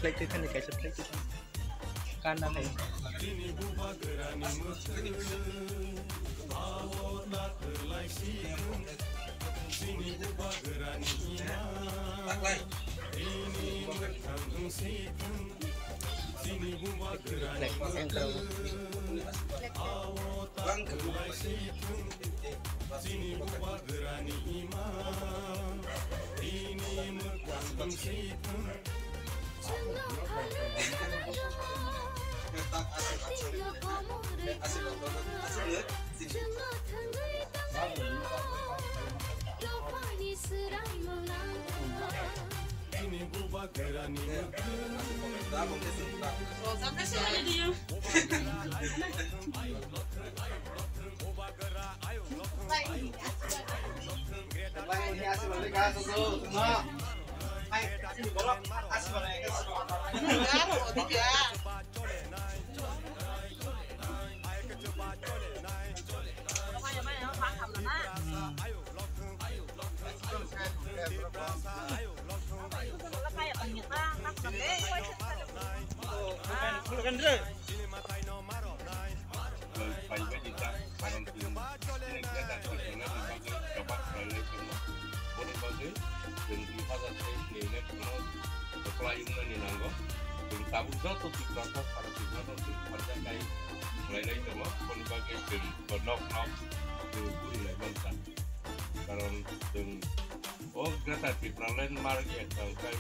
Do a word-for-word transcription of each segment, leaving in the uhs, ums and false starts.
Flight twi thani kaisa flight twi thani. Kan na hai. Flight, anchor. Phaibaidi ta, karon chwng chini kwtal tongnaini bagwi choba khlailai tongo. Boni bagwi chwng dui hazar teis ni election-o kwplai wngnani nango. Chwng tabuk joto Tiprasa sara Tiprasa chwng pharjaknai khlailai tongo. Boni bagwi chwng nok nok chwng purilai mankha. Karon chwng O Greater Tipraland margi ekta wngkha,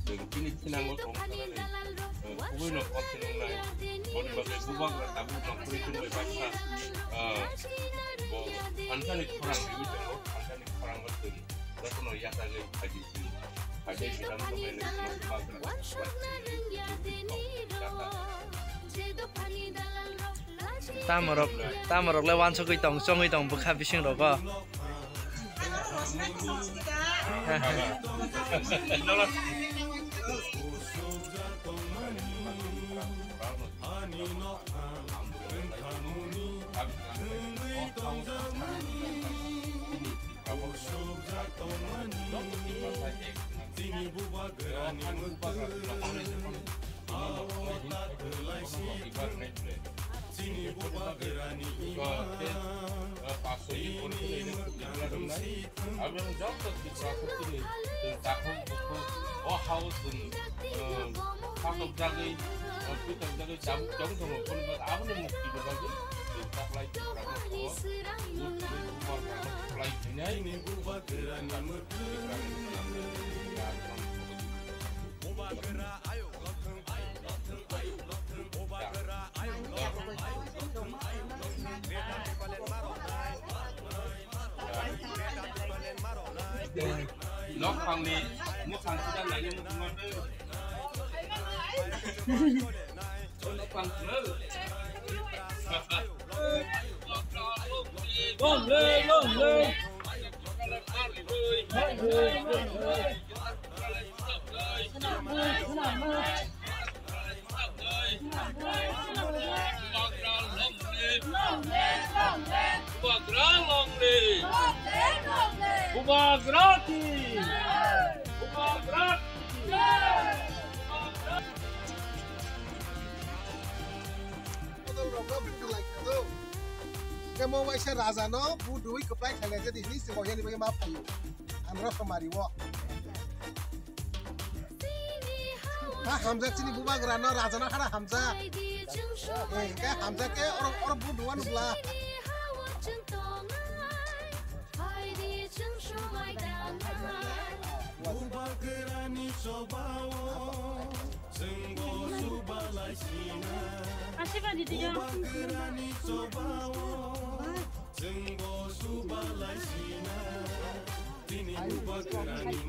chwng chini thinango tongthoknani, eh, kubui no kok khe wngnai. Boni bagwi bubagra tabuk nongkhorwi tongwi baksa, eh, bo thansani khorang riwi tongo, thansani khorango chwng jotono yachagwi phaidi chwng, phaidi Bidhan Sabha ni bubagra. Tamorok, tamorok le wansugwi tong, chongwi tong bwkha bising rogo. Aboni joto Tripura haste ni chwng takhuk bukhuk o hao chwng, eh, sakok jagwi, eh, pitok jagwi tabuk chong tongo, aboni mukti ni bagwi chwng taklai Tripura no o bukhuk bukhuk borok rok no kwplai hinai. Nok phangni mukhang sida naini mukhungma tei. Nok phang khwlwi. Long live, long live. Bubagra long live. Bubagra long live. Bubagra ki. Bubagra ki. Kemo waisa raja no bu dui kwplai khlainai jadi hini se bohyani bagwi ma phaio. Andhra somari o. Ha hamjak chini bubagra no raja no hara hamjak. Eh, ka hamjak ke oro, oro bu duan bla. Bubagrani chobao chwngbo subalai sina. Asibadi diyo. Bubagrani chobao chwngbo subalai sina. Tini bubagrani